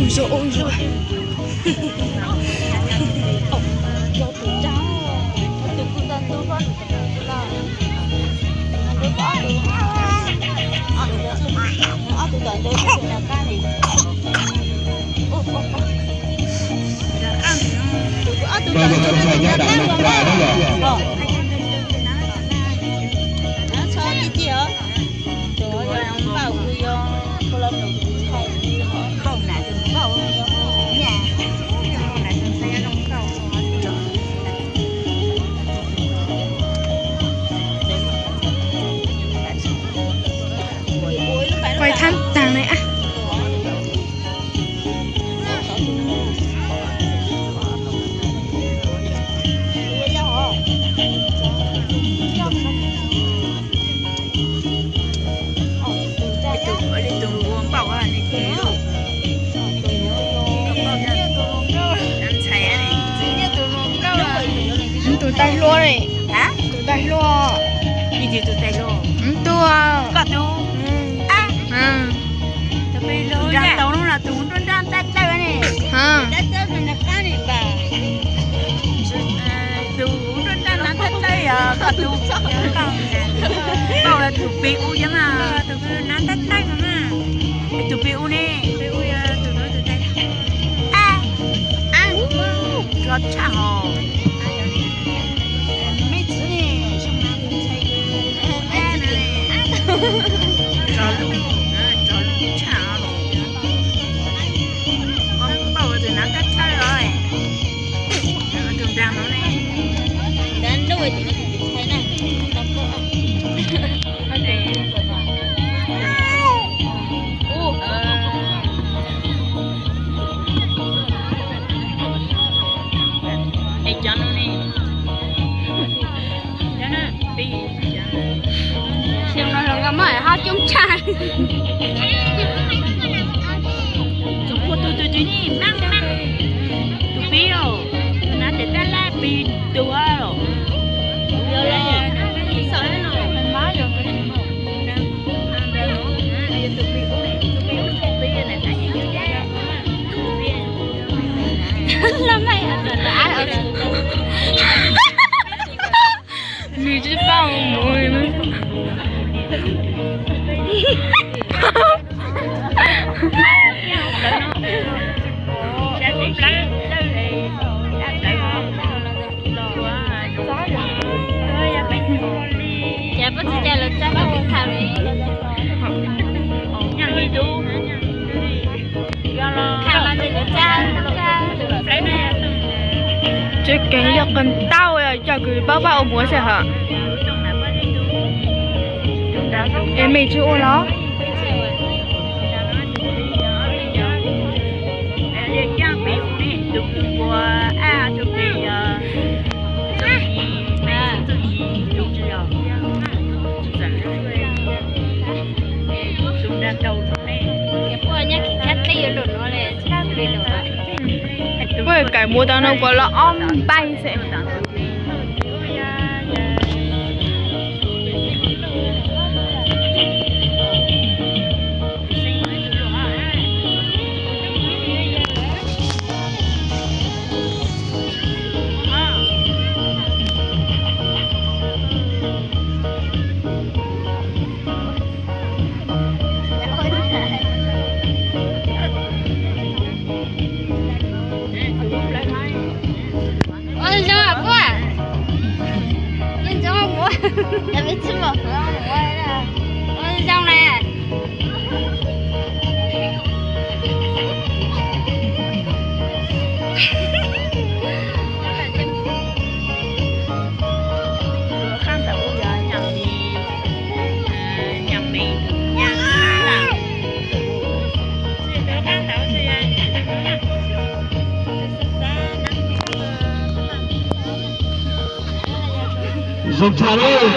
Zoo zoo. Tus rag, tus kuj tau ntub pob nws tus los. Ob tug tom ntub tus rag qab ni. Tus kuj ob tug tom ntub tus rag qab los. Txhob ci ci os. Tus yog npauj, tus yog ua los tus ntxhais, npauj na tus npauj, npauj na tus ntxhais yog zoo npauj. Quay thab tag ne. Tus ua npauj li tus, tus ntxhais, tus tais hluas ne, tus tais hluas, tus koj tus, tus nraag tau lub no tus nruab nrab tab dawb ne. Tus nruab nrab no tab dawb yog koj tus, koj tus pis u yog mas, tus nab tab dawb no mas, tus pis u ne, pis u yog tus nuav tus tais. Ab, ab, tshaj hos. Me txiv ne, zoo na tus ntxhais, rov lub, rov lub tshaj los. Npauj tus nab tab dawb los, tus nraag no ne. Nab lub tus ntxhais na. Es cov no ne, cov no pib, xyoo no los nkauj mab hab coob tshaj. Tsuas qhuav tus, tus twg ne, mab, mab, tus pib os, tus nab tes tab laj pib tus os. Yog los, ib xav no, mab yog tus, tus pib ub, tus pib ub, tus pib na, tus pib. Nws tsis paub mus. Ces puas tsis cai lawv txaj koj pib tham li. Tham mas ces lawv txaj. Tsev kev yog qee tauj coj kws pab pab ua muav xwb hos. Es me tsis ua los? Puab kais muav tau no kuas los ob npaig xwb. Ua zoo puab, yeej zoo puab, ua zoo na. Zoo tshaj li.